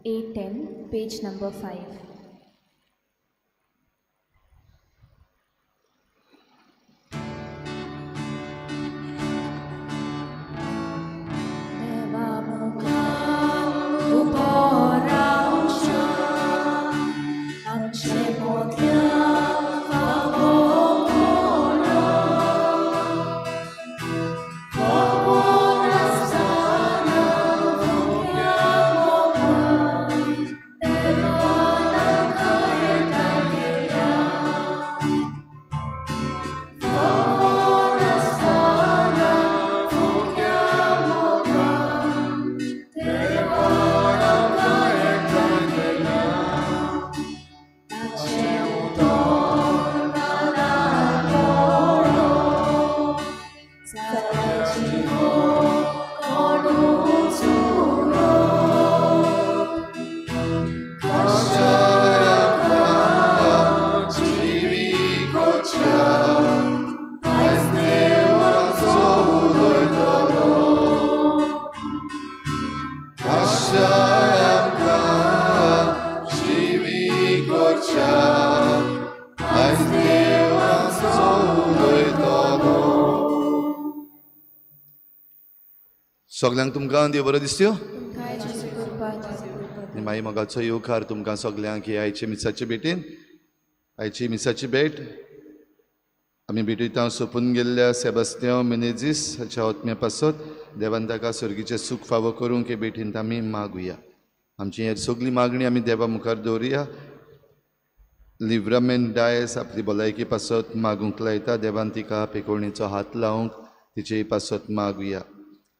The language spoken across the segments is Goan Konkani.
810, page number 5. सगल्यांक तुमकां देव बरो दिसत्यो आनी मागीर मोगाचो येवकार तुमकां सगल्यांक हे आयचे मिसाचे भेटीन. आयची मिसाची भेट आमी भेटयता सोंपून गेल्ल्या सेबास्त्यांव मिनेझीस हाच्या आत्म्या पासत देवान ताका सर्गीचें सूख फावो करूंक हे भेटींत आमी मागुया. आमची हेर सगळी मागणी आमी देवा मुखार दवरुया. लिव्रामेंट डायस आपली भलायकी पासत मागूंक लायता. देवान तिका पेकोवणेचो हात लावंक तिचे पासत मागुया.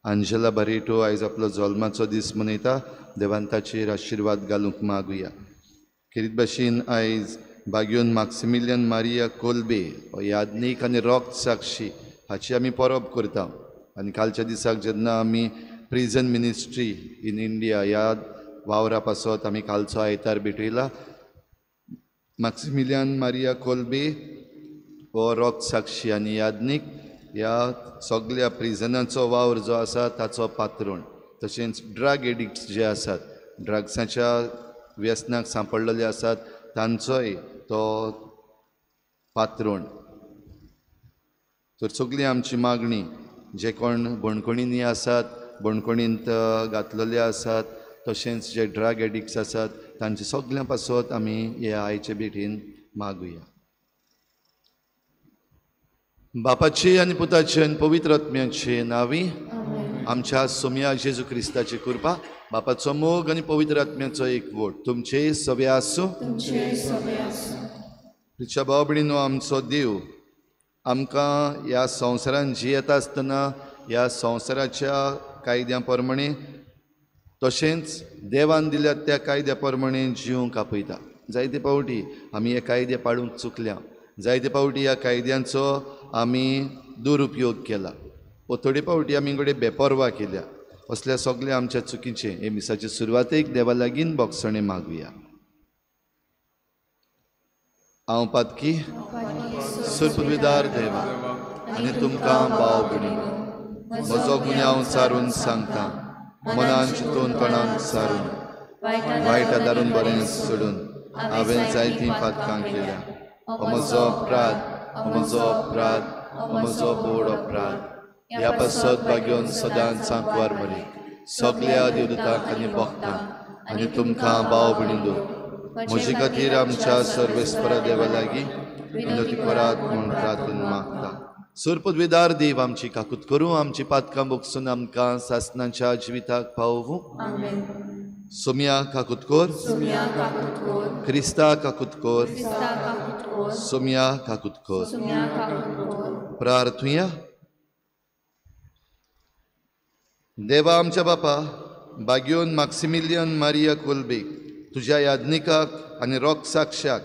आंजेला बारेटो आयज आपलो जल्माचो दीस मनयता. देवान ताचेर आशिर्वाद घालूंक मागुया. खेरीत भाशेन आयज बाग्योन माक्सिमिलियन मारिया कोलबे हो यादनीक आनी रॉक साक्षी हाची आमी परब करता. आनी कालच्या दिसाक जेन्ना आमी प्रिजन मिनिस्ट्री इन इंडिया ह्या वावरा पासत आमी कालचो आयतार भेटयला. माक्सिमिलियन मारिया कोलबे हो रॉक साक्षी आनी यादनीक ह्या सगल्या प्रिजनाचो वावर जो आसा ताचो पात्रोण. तशेंच ड्रग एडिक्ट्स जे आसात, ड्रग्साच्या व्यसनाक सांपडलेले आसात तांचोय तो पात्रोण. तर सगळी आमची मागणी जे कोण बणकणींनी आसात, बणकणींत घातलेले आसात, तशेंच जे ड्रग एडिक्ट्स आसात तांचे सगळ्यां पासत आमी ह्या आयचे भेटीन मागुया. बापाचे आनी पुताचे आनी पवित्र आत्म्याचे नांवी आमच्या सोम्या जेजू क्रिस्ताची कृपा, बापाचो मोग आनी पवित्र आत्म्याचो एकवट तुमचे सवे आसूं. प्रिच्या भाव भयणीनो, आमचो देव आमकां ह्या संवसारान जियेता आसतना ह्या संवसाराच्या कायद्या प्रमाणे तशेंच देवान दिल्यात त्या कायद्या प्रमाणे जिवंक आपयता. जायते फावटी आमी हे कायदे पाळूंक चुकल्या. जायते फावटी ह्या कायद्यांचो आमी दुरुपयोग केला वो थोडे फावटी आमी कडेन बेपर्वा केल्या. असल्या सगल्या आमच्या चुकीचें हे मिसाचे सुरवातेक देवा लागीं बोगसणें मागुया. हांव पातकी सुरपुदविदार देवा आनी तुमकां भाव भयणीनो म्हजो गुन्यांव सारून सांगता. मनान चिंतून तोंडान सारून वायट आदारून बरें सोडून हांवें जायतीं पातकां केल्या. म्हजो अपराध, म्हजो अपराध, म्हजो बोड अपराध. ह्या पासत बागेवन सदांच सांकवार मरे सगल्या देवदूतांक आनी भक्तांक आनी तुमकां भाव भयणीनो म्हजे खातीर आमच्या सर्वेस्परा देवा लागीं विनवती करात म्हूण प्रार्थना मागता. सुरपदवेदार देव आमची काकूत करूं, आमची पातकां बोगसून आमकां सासनाच्या जिविताक पावोवं. सोम्या काकूत कर, क्रिस्ता काकूत कर, सोम्या काकूत कर. प्रार्थुया. देवा आमच्या बापा, बाग्योन माक्सिमिलियन मारिया कोलबेक तुज्या यादनिकाक आनी रोक साक्षाक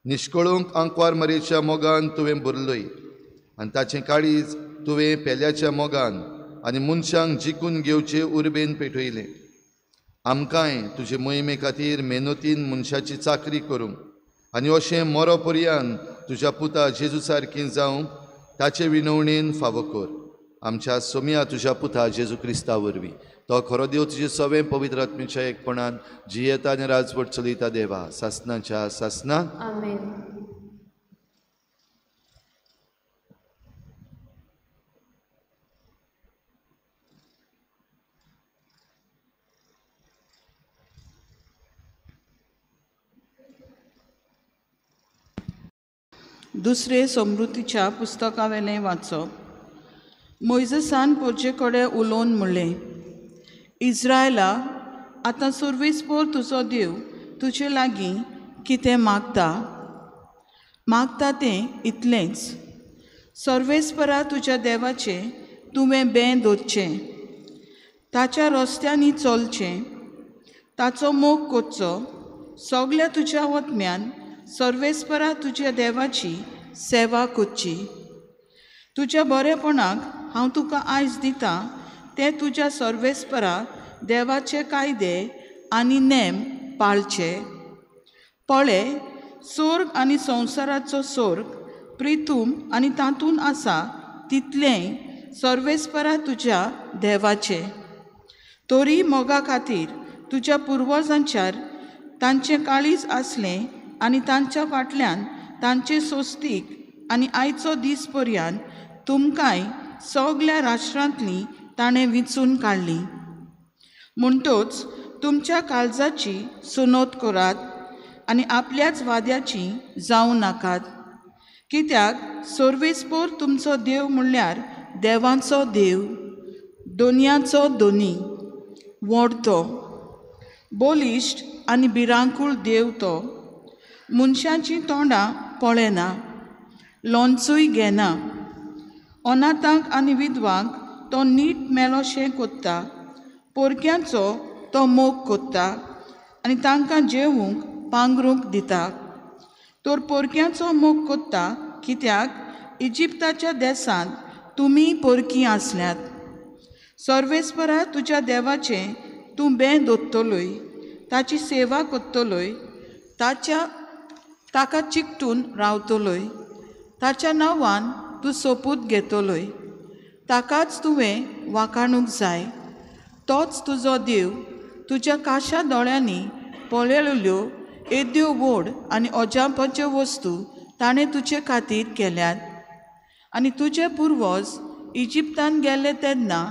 निश्कळूंक आंकवार मरेच्या मोगान तुवें भरलोय आनी ताचें काळीज तुवें पेल्याच्या मोगान आनी मनशांक जिखून घेवचे उर्बेन पेटयलें. आमकांय तुजे मोहिमे खातीर मेहनतीन मनशाची चाकरी करूंक आनी अशें मरो पर्यान तुज्या पुता जेजू सारकी जावंक ताचे विनवणेन फावो कर. आमच्या सोम्या तुज्या पुता जेजू क्रिस्ता वरवीं तो खरो देव तुजे सवें पवित्र आत्म्याच्या एकपणान जियेता आनी राजवट चलयता देवा सासनाच्या सासना. आमेन. दुसरे समृद्धीच्या पुस्तकावेलें वाचप. मोयजसान पोरचे कडेन उलोवन म्हणलें, इज्रायला आतां सुर्वेसपोर तुजो देव तुजे लागीं कितें मागता मागता तें इतलेंच, सर्वेस्परा तुज्या देवाचें तुवें बें दवरचें, ताच्या रस्त्यांनी चलचें, ताचो मोग करचो, सगल्या तुज्या वतम्यान सर्वेस्परा तुज्या देवाची सेवा करची. तुज्या बरेपणाक हांव तुका आयज दितां ते तुज्या सर्वेस्परा देवाचे कायदे आनी नेम पाळचे. पळे, सोर्ग आनी संवसाराचो सोर्ग प्रितूम आनी तातूंत आसा तितलेंय सर्वेस्परा तुज्या देवाचें. तरी मोगा खातीर तुज्या पुर्वजांच्यार तांचें काळीज आसलें आनी तांच्या फाटल्यान तांचे सोस्तीक आनी आयचो दीस पर्यंत तुमकांय सगल्या राष्ट्रांतलीं ताणें विंचून काडलीं. म्हणटोच तुमच्या काळजाची सुनोत करात आनी आपल्याच वाद्याची जावं नाकात, कित्याक सर्वेस्पोर तुमचो देव म्हणल्यार देवांचो देव, दोनयांचो दोनी, व्हड तो, बलिश्ट आनी भिरांकूळ देव तो, मनशाचीं तोंडां पळयना, लोणचूय घेना, अनाथांक आनी विधवांक तो नीट मेलोशें कोत्ता, पोरक्यांचो तो मोग कोत्ता आनी तांकां जेवूंक पांगरूंक दिता. तर पोरक्यांचो मोग कोत्ता, कित्याक इजिप्ताच्या देशांत तुमी पोरकीं आसल्यात. सर्वेस्परा तुज्या देवाचें तूं बें दवरतलोय, ताची सेवा करतलोय, ताच्या ताका चिकटून रावतलोय, ताच्या नांवान तूं सोपूत घेतलोय, ताकाच तुवें वाखाणूंक जाय. तोच तुजो देव तुज्या काशा दोळ्यांनी पळयल्यो येद्यो व्हड आनी अजापाच्यो वस्तू ताणें तुजे खातीर केल्यात. आनी तुजे पुर्वज इजिप्तान गेले तेन्ना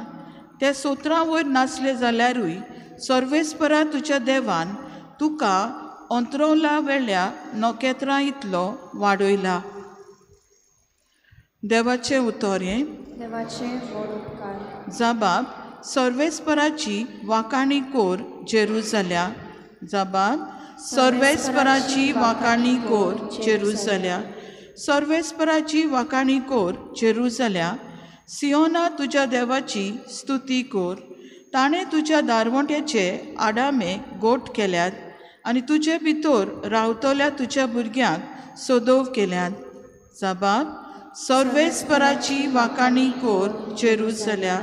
ते सोत्रां वयर नासले जाल्यारूय सर्वेस्परा तुज्या देवान तुका अंतरवला वेल्या नखेत्रां इतलो वाडयला. देवाचें उतर हें. देवाचें व्हड उपकार. जबाब सर्वेस्पराची वाखाणी कोर जेरुजाल्या. जबाब सर्वेस्पराची वाखाणी कोर जेरुजाल्या. सर्वेस्पराची वाखाणी कोर जेरुजाल्या. सियोना तुज्या देवाची स्तुती कोर, ताणें तुज्या दारवंट्याचे आडामे गोट केल्यात आनी तुजे भितर रावतल्या तुज्या भुरग्यांक सोदोव केल्यात. जबाब सर्वेस्पराची वाखाणी कोर जेरुजाल्या.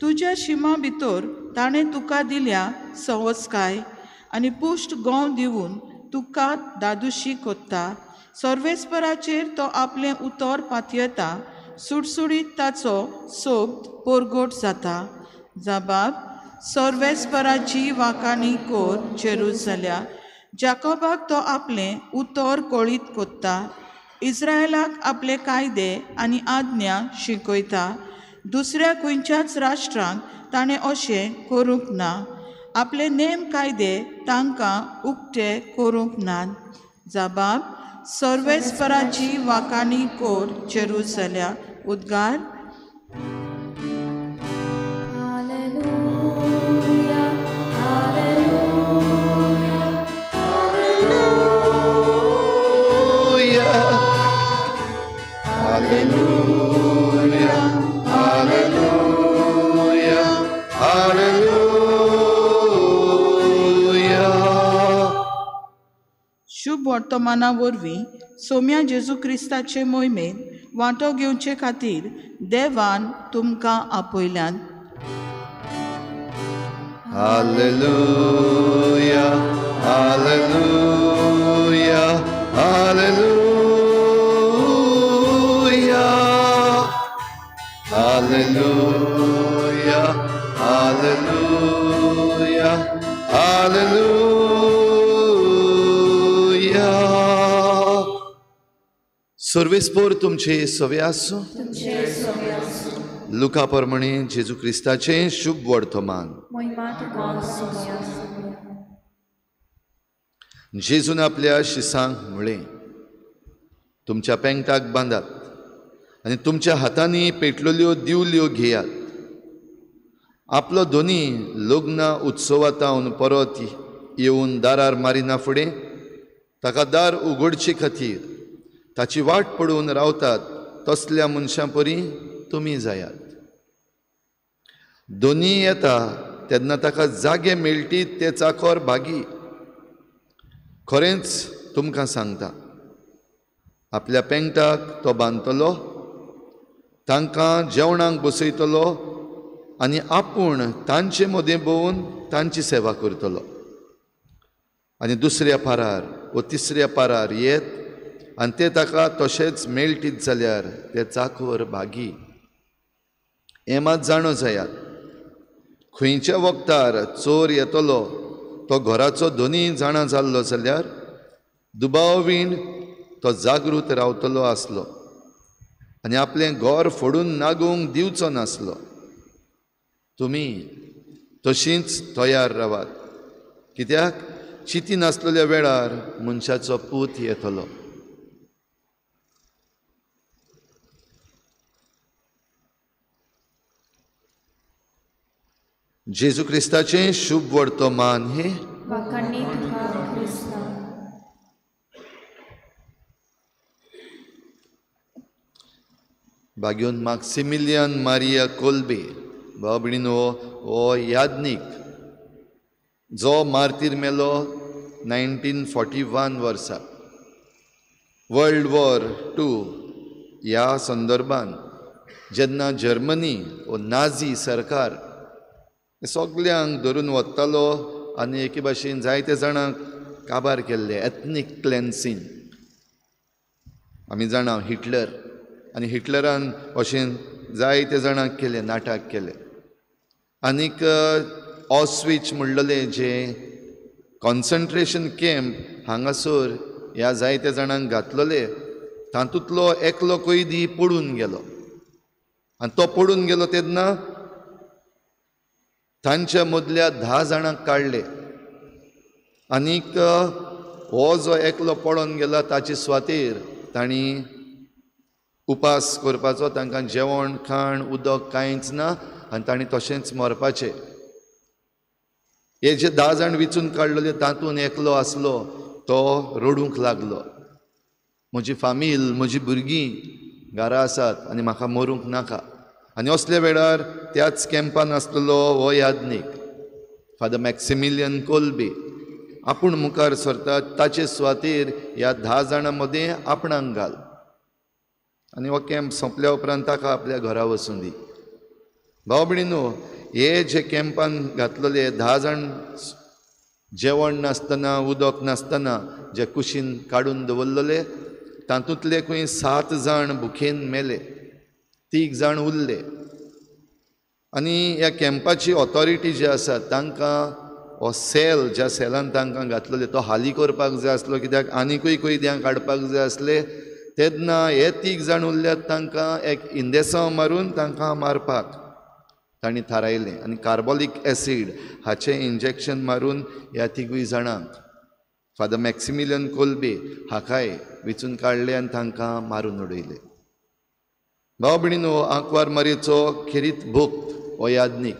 तुज्या शिमा भितर ताणें तुका दिल्या सवसकाय आनी पुश्ट गोंव दिवन तुका दादुशी कोत्ता. सर्वेस्पराचेर तो आपलें उतर पातयेता, सुडसुडीत ताचो सोबत पोरगोट जाता. जबाब सर्वेस्पराची वाखाणी कोर जेरुजाल्या. जाकोबाक तो आपलें उतर कळीत कोत्ता, इस्रायलाक आपले कायदे आनी आज्ञा शिकयता. दुसऱ्या खंयच्याच राष्ट्रांक ताणें अशें करूंक ना, आपले नेम कायदे तांकां उक्ते करूंक नात. जबाब सर्वेस्पराची वाखाणी कोर जेरुजाल्या. उद्गार. Hallelujah, hallelujah, hallelujah, hallelujah, hallelujah. शुभ वर्तमाना वरवीं सोम्या जेजू क्रिस्ताचे मोहिमेंत वांटो घेवचे खातीर देवान तुमकां आपयल्यात. Hallelujah, hallelujah, hallelujah, hallelujah, सर्वेस्पोर तुमचे सवे आसूं. लुका प्रमाणे जेजू क्रिस्ताचें शुभ वर्तमान. जेजून आपल्या शिसांक म्हळें, तुमच्या पेंगटाक बांदात आनी तुमच्या हातांनी पेटलेल्यो दिवल्यो घेयात. आपलो दोनी लग्न उत्सवातावन परत येवन दारार मारिना फुडें ताका दार उगडचे खातीर ताची वाट पडून रावतात तसल्या मनशां परी तुमी जायात. दोनी येता तेन्ना ताका जागे मेळटीत ते चाखोर भागी. खरेंच तुमकां सांगता, आपल्या पेंगटाक तो बांदतलो, तांकां जेवणाक बसयतलो आनी आपूण तांचे मदें भोंवून तांची सेवा करतलो. आनी दुसऱ्या पारार वो तिसऱ्या पारार येत आनी ते ताका तशेंच मेळटीत जाल्यार ते चाखोर भागी. हें मात जाणो जायात, खंयच्या वखदार चोर येतलो तो घराचो दोनी जाणा जाल्लो जाल्यार दुबावीण तो जागृत रावतलो आसलो आनी आपलें घर फोडून नागोवंक दिवचो नासलो. तुमी तशींच तयार रावात, कित्याक चिती नासलेल्या वेळार मनशाचो पूत येतलो. जेजू क्रिस्ताचें शुभ वर्तमान हें. भाग्योन माक्सिमिलियन मारिया कोल्बे भाव भयणीनो हो याज्ञीक जो मार्तीर मेलो 1941 वर्सा वर्ल्ड वॉर 2 ह्या संदर्भान जेन्ना जर्मनी वो नाझी सरकार सगल्यांक धरून वतालो आनी एके भाशेन जायते जाणांक काबार केल्ले, एथनीक क्लेन्सींग. आमी जाणा हिटलर, आनी हिटलरान अशें जायते जाणांक केलें, नाटक केलें. आनीक ऑस्विच म्हणलेलें जें कॉन्सन्ट्रेशन कॅम्प हांगासर ह्या जायते जाणांक घातलेले, तातूंतलो एकलो कैदी पडून गेलो आनी तो पडून गेलो तेन्ना तांच्या मदल्या 10 जाणांक काडले आनीक हो जो एकलो पडोन गेला ताचे सुवातेर तांणी उपास करपाचो, तांकां जेवण खाण उदक कांयच ना आनी तांणी तशेंच मरपाचें. हे जे 10 जाण विचून काडलेले तातूंत एकलो आसलो तो रडूंक लागलो, म्हजी फामील म्हजी भुरगीं घरा आसात आनी म्हाका मरूंक नाका. आनी असल्या वेळार त्याच कॅम्पान आसलेलो हो याज्ञीक फादर मॅक्सिमिलियन कोल्बे आपूण मुखार सरता, ताचे सुवातेर ह्या 10 जाणां मदें आपणाक घाल आनी हो कॅम्प सोंपल्या उपरांत ताका आपल्या घरा वचूं दी. भाव भयणीनो, हे जे कॅम्पान घातलेले 10 जाण जेवण नासतना उदक नासतना जे कुशीन काडून दवरलेले तातूंतले खंय 7 जाण भुकेन मेले, 3 जाण उरले. आनी ह्या कॅम्पाची ऑथॉरिटी जी आसा तांकां हो सेल ज्या सेलान तांकां घातलेले तो हाली करपाक जाय आसलो, कित्याक आनिकूय कैद्यांक काडपाक जाय आसले. तेन्ना हे 3 जाण उरल्यात तांकां एक इंदेसांव मारून तांकां मारपाक तांणी थारायलें आनी कार्बोलीक एसीड हाचें इंजेक्शन मारून ह्या 3 जाणांक फादर मॅक्सिमिलियन कोल्बे हाकाय विचून काडले आनी तांकां मारून उडयले. भाव भयणीनो, आंकवार मारयेचो खेरीत भक्त हो याज्ञीक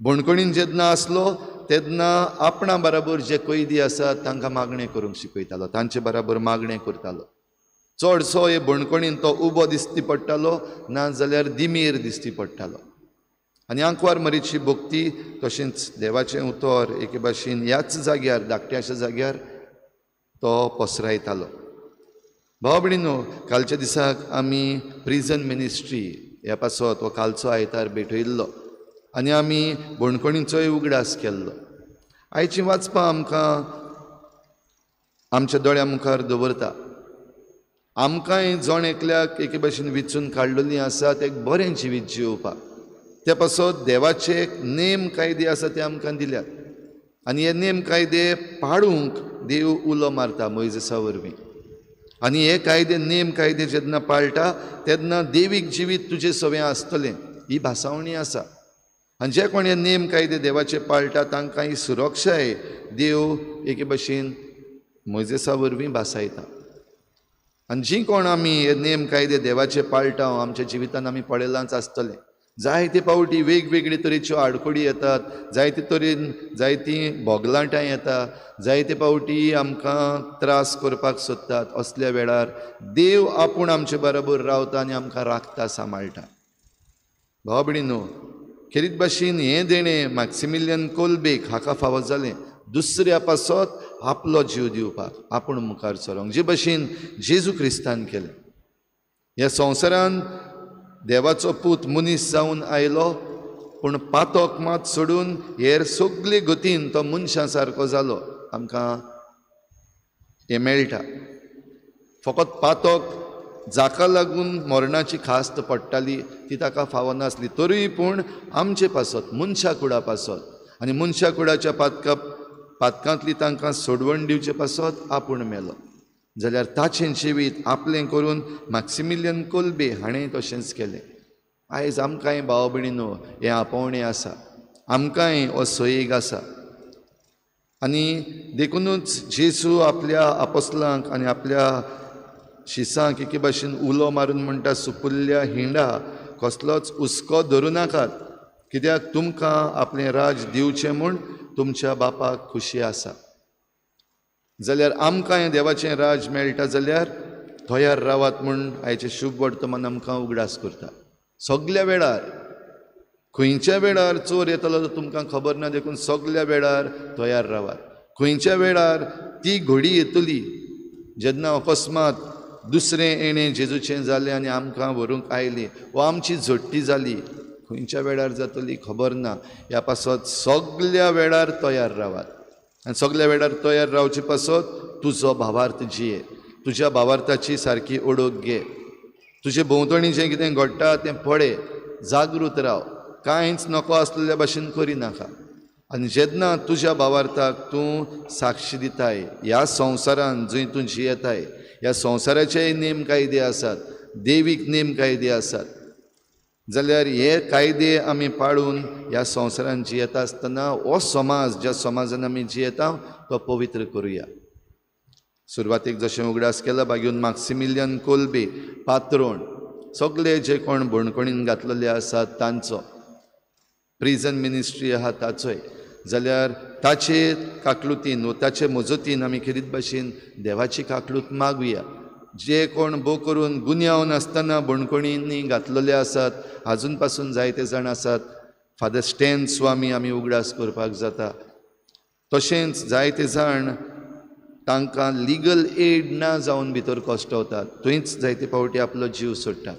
बणकणीन जेन्ना आसलो तेन्ना आपणा बराबर जे कैदी आसात तांकां मागणें करूंक शिकयतालो, तांचे बराबर मागणें करतालो. चडसो हे बणकणीन तो उबो दिसती पडटालो, ना जाल्यार दिमेर दिसती पडटालो. आनी आंकवार मारयेची भक्ती तशेंच देवाचें उतर एके भाशेन ह्याच जाग्यार धाकट्याच्या जाग्यार तो पसरायतालो. भाव भयणीनो, कालच्या दिसाक आमी प्रिजन मिनिस्ट्री ह्या पासत हो कालचो आयतार भेटयल्लो आनी आमी बणकणीचोय उगडास केल्लो. आयची वाचपां आमकां आमच्या दोळ्या मुखार दवरता, आमकांय जण एकल्याक एके भाशेन विचून काडलेलीं आसात एक बरें जिवीत जियोवपाक. त्या पासत देवाचे नेम कायदे आसा ते आमकां दिल्यात आनी हे नेम कायदे पाळूंक देव उलो मारता मोयजेसा वरवीं. आनी हे कायदे नेम कायदे जेन्ना पाळटा तेन्ना देवीक जिवीत तुजें सवें आसतलें, ही भासावणी आसा. आनी जे कोण हे नेम कायदे देवाचे पाळटा तांकां ही सुरक्षाय देव एके भशेन मोयजेसा वरवीं भासायता. आनी जी कोण आमी हे नेम कायदे देवाचे पाळटा आमच्या जिवितान आमी पळयलांच आसतलें. जायते फावटी वेगवेगळे तरेच्यो आडखळी येतात, जायते तरेन जायतीं भोगलाटां येता, जायते फावटी आमकां त्रास करपाक सोदतात. असल्या वेळार देव आपूण आमचे बरोबर रावता आनी आमकां राखता, सांबाळटा. भाव भयणीनो, खेरीत भाशेन हें देणें मॅक्सिमिलियन कोलबेक हाका फावो जालें दुसऱ्या पासत आपलो जीव दिवपाक, आपूण मुखार सरोंक, जे भशेन जेजू क्रिस्तान केलें. ह्या संवसारान देवाचो पूत मनीस जावन आयलो, पूण पातक मात सोडून हेर सगळे गतीन तो मनशां सारको जालो. आमकां हें मेळटा. फकत पातक जाका लागून मरणाची खास्त पडटाली ती ताका फावनासली, तरूय पूण आमचे पासत, मनशा कुडा पासत आनी मनशा कुडाच्या पातकांतली तांकां सोडवण दिवचे पासत आपूण मेलो. जाल्यार ताचें जिवीत आपलें करून मॅक्सिमिलियन कोलबे हाणें तशेंच केलें. आयज आमकांय भाव भयणीनो हें आपोवणें आसा, आमकांय हो सोयीग आसा. आनी देखुनूच जेजू आपल्या आपोस्लांक आनी आपल्या शिसांक एके भाशेन उलो मारून म्हणटा, सुपुल्ल्या हिंडा कसलोच हुस्को धरूं नाकात, कित्याक तुमकां आपलें राज दिवचें म्हूण तुमच्या बापाक खुशी आसा. जाल्यार आमकां हें देवाचें राज मेळटा जाल्यार तयार रावात म्हूण आयचें शुभ वर्तमान आमकां उगडास करता. सगल्या वेळार, खंयच्या वेळार चोर येतलो तो तुमकां खबर ना, देखून सगल्या वेळार तयार रावात. खंयच्या वेळार ती घोडी येतली जेन्ना अकस्मात दुसरें येणें जेजूचें जालें आनी आमकां व्हरूंक आयलें वा आमची झोट्टी जाली, खंयच्या वेळार जातली खबर ना. ह्या पासत सगल्या वेळार तयार रावात. आनी सगल्या वेळार तयार रावचे पासत तुजो भावार्थ जिये, तुज्या भावार्थाची सारकी ओळख घे, तुजे भोंवतणी जें कितें घडटा तें पळय, जागृत राव, कांयच नको आसलेल्या भाशेन करिनाका. आनी जेन्ना तुज्या भावार्थाक तूं साक्षी दिताय, ह्या संवसारान जंय तूं जियेताय ह्या संवसाराचेय नेम कायदे आसात, देवीक नेम कायदे आसात, जाल्यार हे कायदे आमी पाळून ह्या संवसारान जियेता आसतना हो समाज, ज्या समाजान आमी जियेता तो पवित्र करुया. सुरवातेक जशें उगडास केला बागेवन मॅक्सिमिलियन कोलबे पात्रोण सगळे जे कोण बणकणीन घातलेले आसात तांचो प्रिजन मिनिस्ट्री आहा ताचोय, जाल्यार ताचे काकलुतीन वो ताचे मजतीन आमी खेरीत भाशेन देवाची काकलूत मागुया. जे कोण भो करून गुन्यांव नासतना बणकणींनी घातलेले आसात, आजून पासून जायते जाण आसात, फादर स्टॅन स्वामी आमी उगडास करपाक जाता. तशेंच जायते जाण तांकां लिगल एड ना जावन भितर कश्टवतात, थंयच जायते फावटी आपलो जीव सोडटात.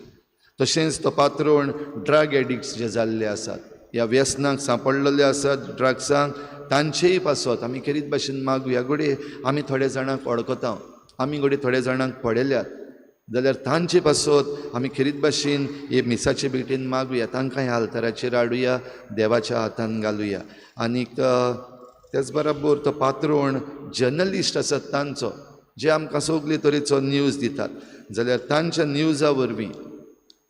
तशेंच तो पात्रोण ड्रग एडिक्ट्स जे जाल्ले आसात, ह्या व्यसनाक सांपडलेले आसात, ड्रग्सांक, तांचेय पासत आमी खेरीत भाशेन मागुया. घडये आमी थोड्या जाणांक वळखता, आमी घडये थोड्या जाणांक पळयल्यात, जाल्यार तांचे पासत आमी खेरीत भाशेन हे मिसाचे भेटेन मागुया, तांकां ह्या आल्ताराचेर हाडुया, देवाच्या हातान घालुया. आनीक त्याच बरोबर तो पात्रोण जर्नलिस्ट आसात तांचो, जे आमकां सगळे तरेचो न्यूज दितात, जाल्यार तांच्या न्यूजा वरवीं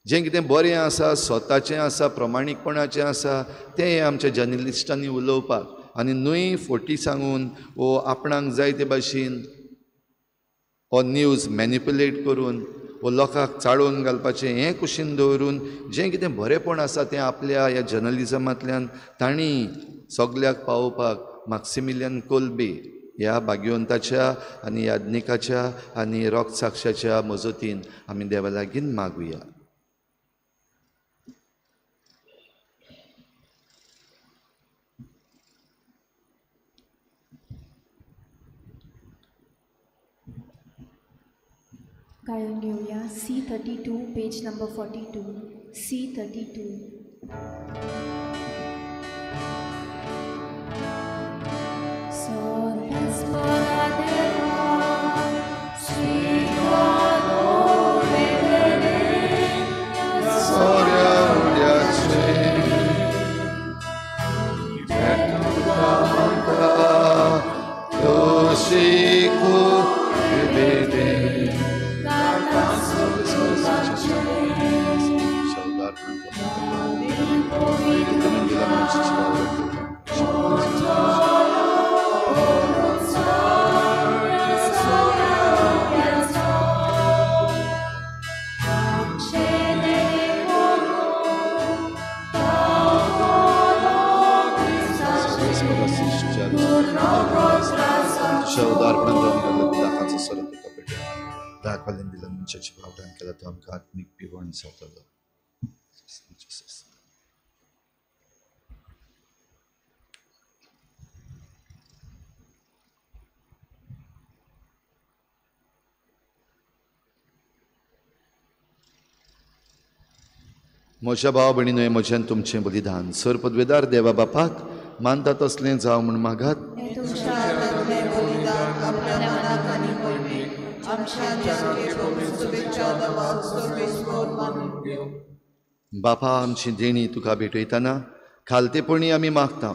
जें कितें बरें आसा, स्वताचें आसा, प्रमाणीकपणाचें आसा, तें आमच्या जर्नलिस्टांनी उलोवपाक आनी न्हय फोटी सांगून वो आपणाक जाय ते भाशेन हो न्यूज मॅनिपुलेट करून वो लोकांक चाळोवन घालपाचें हें कुशीन दवरून जें कितें बरेंपण आसा तें आपल्या ह्या जर्नलिजमांतल्यान तांणी सगल्याक पावोवपाक मॅक्सिमिलियन कोलबे ह्या भाग्यवंताच्या आनी याज्ञिकाच्या आनी रोगसाक्षाच्या मजतीन आमी देवा लागीं मागुया. गायन घेऊया C32 page number 42 C32. तुझ्या उदारपणान तो आमकां लाखांचो सोरो तुका भेटयता. दाखवाल्यान दिला मनशाची भावटान केला तो आमकां आत्मीक पिवण जातलो. म्हज्या भाव भयणीनो, म्हज्यान तुमचें बलिदान सर पदवेदार देवा बापाक मानता तसलें जावं म्हूण मागात. बापा, आमची देणी तुका भेटयतना खालतेपणी आमी मागता.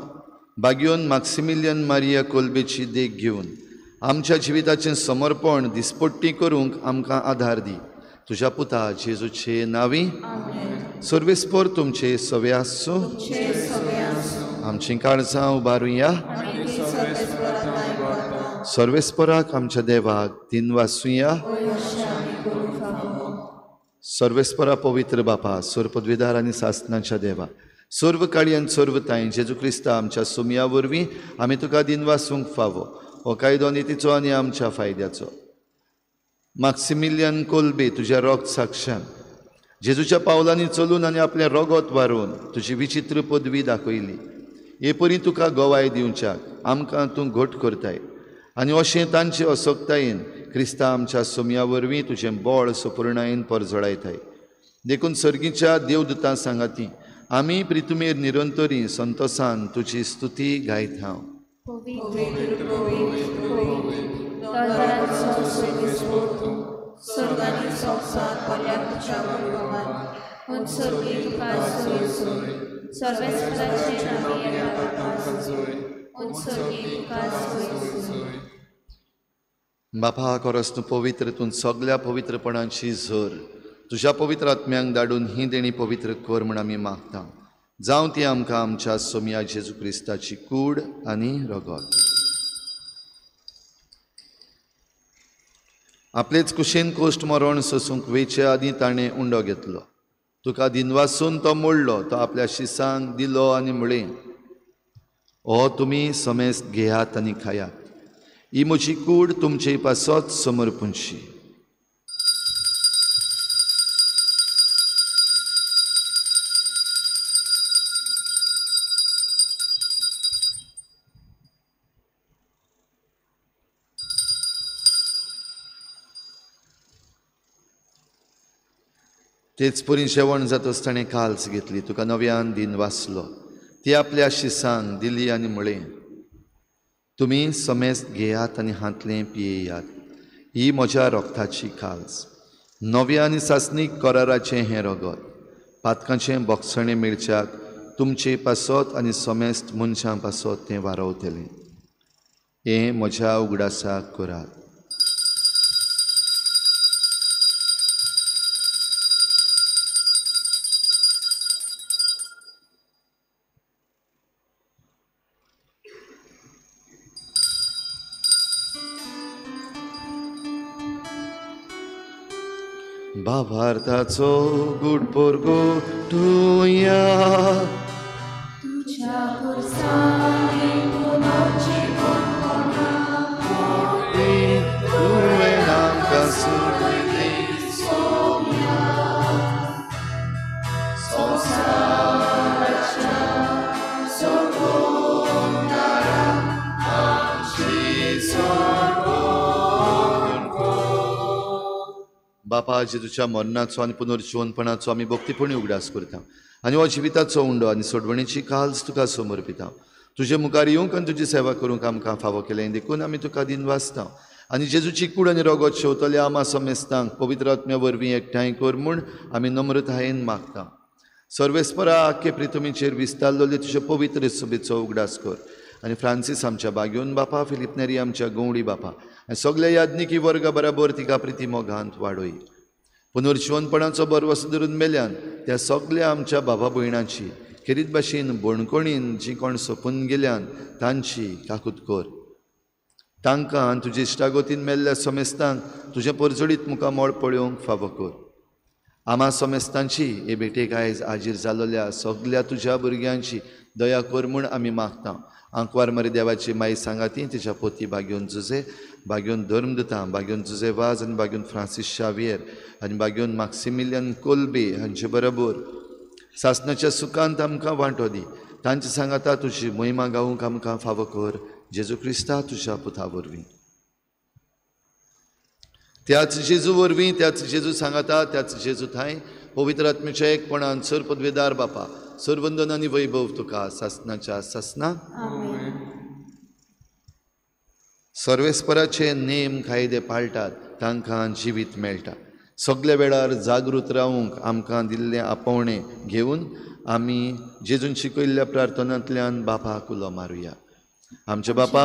बागयोन माक्सिमिलियन मारिया कोलबेची देख घेवन आमच्या जिविताचें समर्पण दिसपट्टी करूंक आमकां आदार दी. तुज्या पुता जेजूचे नांवी. सर्वेस्पर तुमचे सवे आसूं. आमचीं काळजां उबारुया. सर्वेस्पराक आमच्या देवाक दिनवासुया. सर्वेस्परा पवित्र बापा, सर्वपदवीदार आनी सासनाच्या देवा, सर्व काळी आनी सर्व तांय जेजू क्रिस्ता आमच्या सुमया वरवीं आमी तुका दिनवासूंक फावो. हो कायदो नितीचो आनी आमच्या फायद्याचो. माक्सिमिलियन कोलबे तुज्या रोग साक्षान जेजूच्या पावलांनी चलून आनी आपलें रोगोत वारोवन तुजी विचित्र पदवी दाखयली. हे परी तुका गवाय दिवच्याक आमकां तूं घट करताय आनी अशें तांचे असक्तायेन क्रिस्ता आमच्या सोमया वरवीं तुजें बळ सपुर्णायेन परजळायताय. देखून सर्गीच्या देवदूतां सांगाती आमी प्रितुमेर निरंतरी संतोसान तुजी स्तुती गायत हांव. बापा, खरोच तूं पवित्र, तूं सगल्या पवित्रपणाची झर. तुज्या पवित्र आत्म्यांक धाडून ही देणी पवित्र कर म्हूण आमी मागता. जावं ती आमकां आमच्या सोमया जेजू क्रिस्ताची कूड आनी रगत. आपलेच कुशेन कोश्ट मरण सोसूंक वेचे आदीं ताणें उंडो घेतलो. तुका दिनवासून तो मोडलो, तो आपल्या शिसांक दिलो आनी म्हळें, हो तुमी समेस्त घेयात आनी खायात. ही म्हजी कूड तुमचे पासत समर्पूंची. तेच परी जेवण जातच ताणें काल्स घेतली, तुका नव्यान दिन वाचलो, ती आपल्या शिसांक दिली आनी म्हळें, तुमी समेस्त घेयात आनी हांतलें पियेयात. ही म्हज्या रोगताची काल्स, नव्या आनी सासणीक कराराचें हें रगत. पातकांचें बोगसणें मेळच्याक तुमचे पासत आनी समेस्त मनशां पासत तें वारवतलें. हें म्हज्या उगडासाक करात. भावार्थाचो गुड पोरगो तुया तुझ्या पुरसाने तुवें आमकां सोडले सोम्या संवसाराच्या सोडवणारा आमची सोडवण कर. बापा, जेजूच्या मरणाचो आनी पुनर्जिवनपणाचो आमी भक्तीपणी उगडास करता आनी हो जिविताचो उंडो आनी सोडवणेची काल्स तुका समर्पिता. तुजे मुखार येवंक आनी तुजी सेवा करूंक आमकां फावो केलें देखून आमी तुका दिनवासता. आनी जेजूची कूड आनी रगत शेवतल्या आमा समेस्तांक पवित्र आत्म्या वरवीं एकठांय कर म्हूण आमी नम्रतायेन मागता. सर्वेस्परा, आख्खे प्रितुमीचेर विस्तारलेले तुजे पवित्र सभेचो उगडास कर आनी फ्रांसीस आमच्या बागयोन बापा, फिलीप नेरी आमच्या गवडी बापा आनी सगल्या याज्ञिकी वर्गा बराबर तिका प्रिती मोगांत वाडय. पुनर्जिवनपणाचो बरवस धरून मेल्यान त्या सगल्या आमच्या बाबा भयणांची खेरीत भाशेन बणकोणीन जी कोण सोंपून गेल्यान तांची काकूत कर. तांकां आनी तुजे इश्टागतीन मेल्ल्या समेस्तांक तुजें परजळीत मुखामळ पळोवंक फावो कर. आमा समेस्तांची हे भेटेक आयज हाजीर जाल्ल्या सगल्या तुज्या भुरग्यांची दया कर म्हूण आमी मागता. आंकवार मरी देवाची माई सांगाती तिच्या पोती बागेवन जुजे, बागेवन धर्मदूतां, बागेवन जुजे वाज आनी बागेवन फ्रांसीस शावियर आनी बागेवन माक्सिमिलियन कोल्बे हांचे बरोबर सासणाच्या सुखांत आमकां वांटो दी. तांचे सांगाता तुजी महिमा गावूंक आमकां फावो कर, जेजू क्रिस्ता तुज्या पुता वरवीं. त्याच जेजू वरवीं, त्याच जेजू सांगाता, त्याच जेजू थांय पवित्र आत्म्याच्या एकपणान सर पदवेदार बापा सरवंदन आनी वैभव तुका सासणाच्या सासना. सर्वेस्पराचे नेम कायदे पाळटात तांकां जिवीत मेळटा. सगल्या वेळार जागृत रावूंक आमकां दिल्लें आपोवणें घेवन आमी जेजून शिकयल्ल्या प्रार्थनांतल्यान बापाक उलो मारुया. आमच्या बापा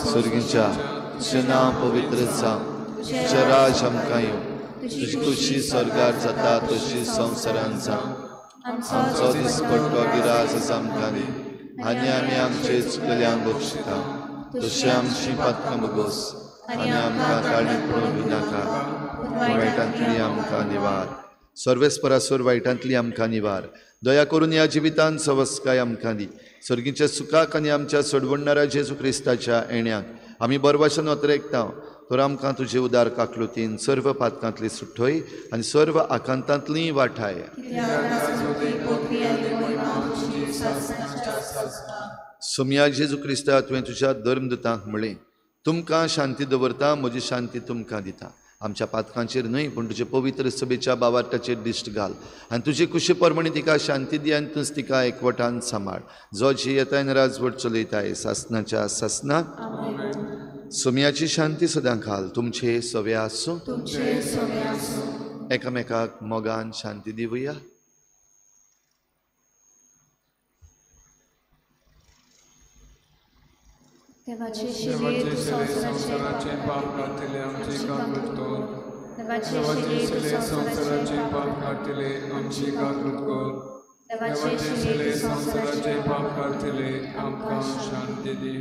सर्गीच्या, तुजें नांव पवित्र जावं, तुजें राज आमकां येवं, तुजी खुशी स्वर्गार जाता तशी संवसारांत जावं. आमचो दिसपट्टो गिरास आमकां दी आनी आमी आमचे चुकल्यांक बक्षिता तशें आमची पातकां बगोस आनी आमकां काळणी पडून दिनाका, वायटांतली आमकां निवार. सर्वेस्परासर वायटांतली आमकां निवार. दया करून ह्या जिवितांत सवस्काय आमकां दी. सर्गीच्या सुखाक आनी आमच्या सोडवणणारा जेजू क्रिस्ताच्या येण्याक आमी बरवाशन अतरेकता, तर आमकां तुजे उदार काकलुतीन सर्व पातकांतली सुठय आनी सर्व आकांतांतली वाठाय. सोमया जेजू क्रिस्ता, तुवें तुज्या धर्मदूतांक म्हळें, तुमकां शांती दवरता, म्हजी शांती तुमकां दिता. आमच्या पातकांचेर न्हय पूण तुजे पवित्र सभेच्या बावार्टाचेर दिश्ट घाल आनी तुजे कुशी प्रमाणे तिका शांती दी आनी तूंच तिका एकवटान सांबाळ, जो जियेताय आनी राजवट चलयताय सासणाच्या सासना. सोमयाची शांती सदां घाल तुमचे सवे आसूं. एकामेकाक मोगान शांती दिवया. देवाचे शिले संवसाराचे पाप काडटले आमची काकूत कर. देवाचे शिले संवसाराचे पाप काडटले आमची काकूत कर. देवाचे शिले संवसाराचे पाप काडटले आमकां शांती दी.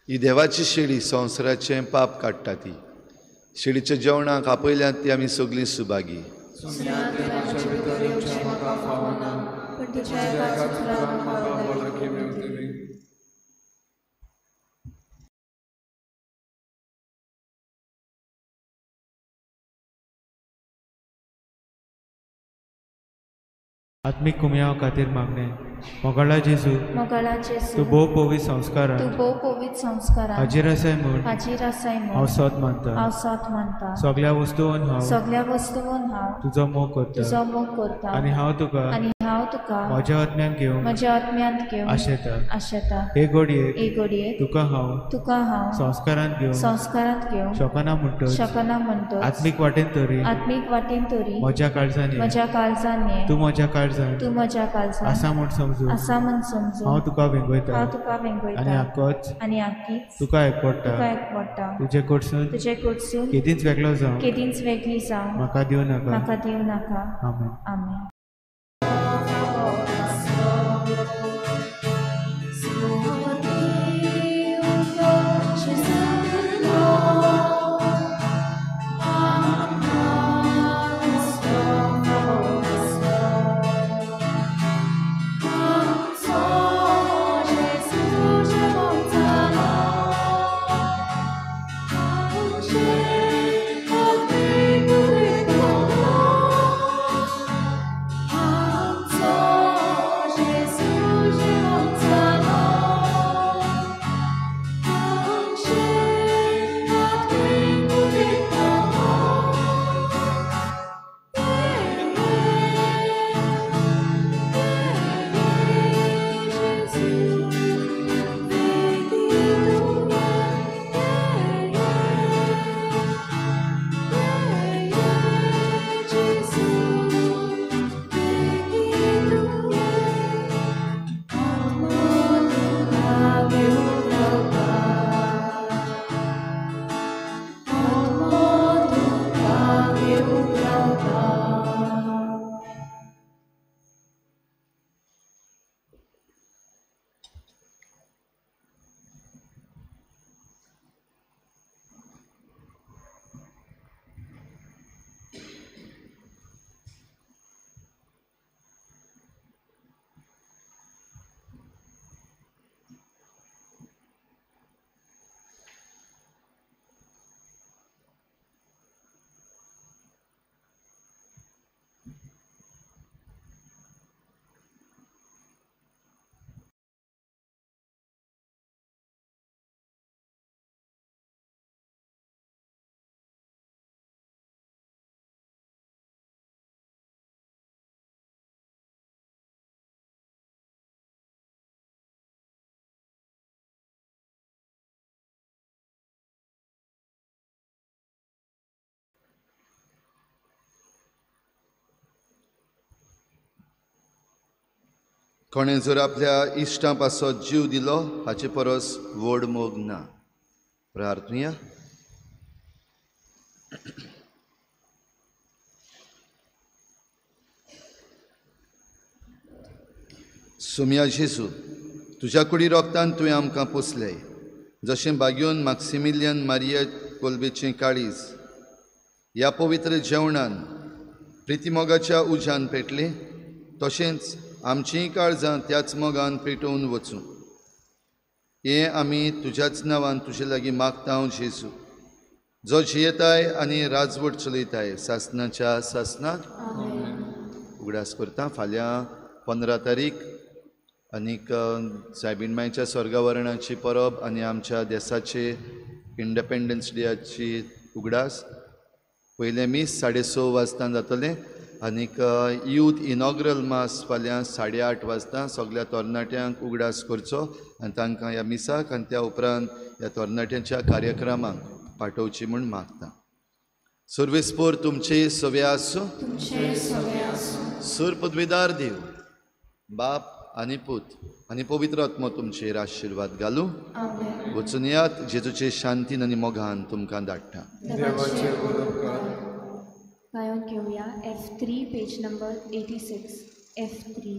ही देवाची शेळी संवसाराचें पाप काडटा. ती शेळीच्या जेवणाक आपयल्यात ती आमी सगळीं सुभागी. आत्मीक कुमयाव खातीर मागणें. मोगाळा जेजू, तूं भोव पवित्र संस्कारान हाजीर आसाय म्हूण हांव सत मानता. सगल्या वस्तून हांव तुजो मोग करता आनी हांव तुका म्हज्या आत्म्यान घेवंक आशेता. हे घडयेक तुका हांव संस्कारांत घेवंक शकना म्हणटच आत्मीक वाटेन तरी म्हज्या काळजान ये, तूं म्हज्या काळजान आसा म्हूण समजू हांव तुका वेंगयता आनी आक्कीच तुका एकवटा. तुजे कडसून केदींच वेगळो जावं म्हाका दिवं नाका. आमेन. आमेन. कोणें जर आपल्या इश्टां पासत जीव दिलो हाचे परस व्हड मोग ना. प्रार्थुया. सोम्या जेजू, तुज्या कुडी रोगतान तुवें आमकां पोसले, जशें बाग्योन माक्सिमिलियन मारिया कोलबेचें काळीज ह्या पवित्र जेवणान प्रितीमोगाच्या उज्यान पेटलें, तशेंच आमचींय काळजां त्याच मोगान पेटोवन वचूं. हें आमी तुज्याच नांवान तुजे लागीं मागता जेजू, जो जियेताय आनी राजवट चलयताय सासनाच्या सासनाक. उगडास करता फाल्यां 15 तारीख आनीक सायबीण मायच्या स्वर्गावरणाची परब आनी आमच्या देसाचे इंडिपेंडन्स डेयाची उगडास. पयलें मीस 6:30 वाजता जातलें आनीक यूथ इनॉग्रल मास फाल्यां 8:30 वाजता. सगळ्या तरणाट्यांक उगडास करचो आनी तांकां ह्या मिसाक आनी त्या उपरांत ह्या तरणाट्यांच्या कार्यक्रमाक पाठोवची म्हूण मागता. सर्वेस्पोर तुमचे सवे आसूं. सूर पदवीदार देव बाप आनी पूत आनी पवित्र आत्मो तुमचेर आशिर्वाद घालूं. वचून यात, जेजूचे शांतीन आनी मोगान तुमकां धाडटा. गायन घेवया F3 page number 86 F3.